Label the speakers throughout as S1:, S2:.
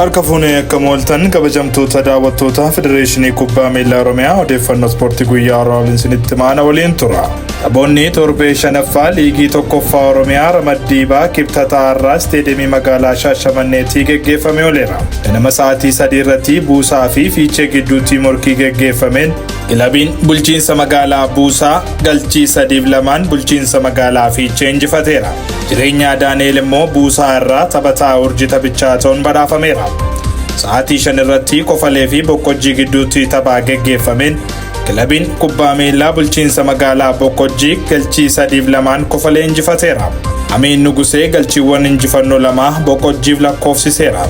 S1: Harka fuunee akka mooltan kabajamtoota daawwattoota Federeeshinii Kubbaa Miilaa Oromiyaa odeeffannoo ispoortii guyyaa har'aa waliin isinitti maana waliin tura. Taphoonni torbee shanaffaa liigii tokkoffaa Oromiyaa ramaddii baa kibxataa har'aa isteediyeemii magaalaa Shaashamanneetti geggeeffamee ooleera. Ganama sa'aatii 3 irratti Buusaa fi Fiichee gidduutti morkii geggeeffameen kilabiin bulchiinsa magaalaa Buusaa galchii 3-2 bulchiinsa magaalaa Fiichee injifateera. Jireenyaa Daani'el immoo Buusaa irraa taphataa urjii taphichaa ta'uun badhaafameera. Sa'aatii 5 irratti Kofalee fi Boqqojjii gidduutti taphaa geggeeffameen kilabiin kubbaa miilaa bulchiinsa magaalaa Boqqojjii galchii 3-2 Kofalee injifateera. Amiin Nugusee galchiiwwan injifannoo 2 Boqqojjiif lakkoofsiseera.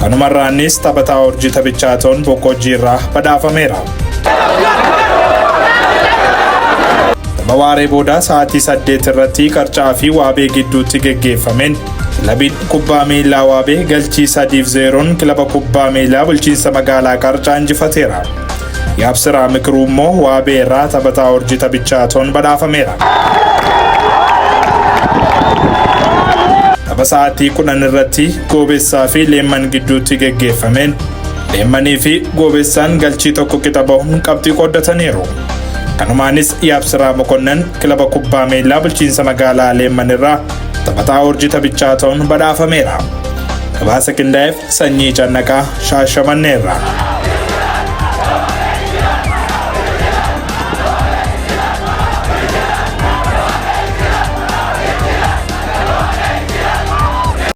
S1: Kanumarraanis taphataa urjii taphichaa ta'uun Boqqojjii irraa badhaafameera. Tapha waaree booda sa'aatii 8 irratti Qarcaa fi Waabee gidduutti geggeeffameen kilabiin kubbaa miilaa Waabee galchii 3-0 kilaba kubbaa miilaa bulchiinsa magaalaa Qarcaa injifateera. Yaabsiraa Mikiruu immoo Waabee irraa taphataa urjii taphichaa ta'uun badhaafameera. Tapha sa'aatii 10 irratti Goobessaa fi Leemman gidduutti geggeeffameen Leemmanii fi Goobessaan galchii 1 qixa bahuun qabxii qooddataniiru. Kanumaanis Yaabsiraa Mokonnan kilaba kubbaa miilaa bulchiinsa magaalaa Leemman irraa taphataa urjii taphichaa ta'uun badhaafameera. Gabaasa qindaa'eef Sanyii Cannaqaa Shaashamanneerra.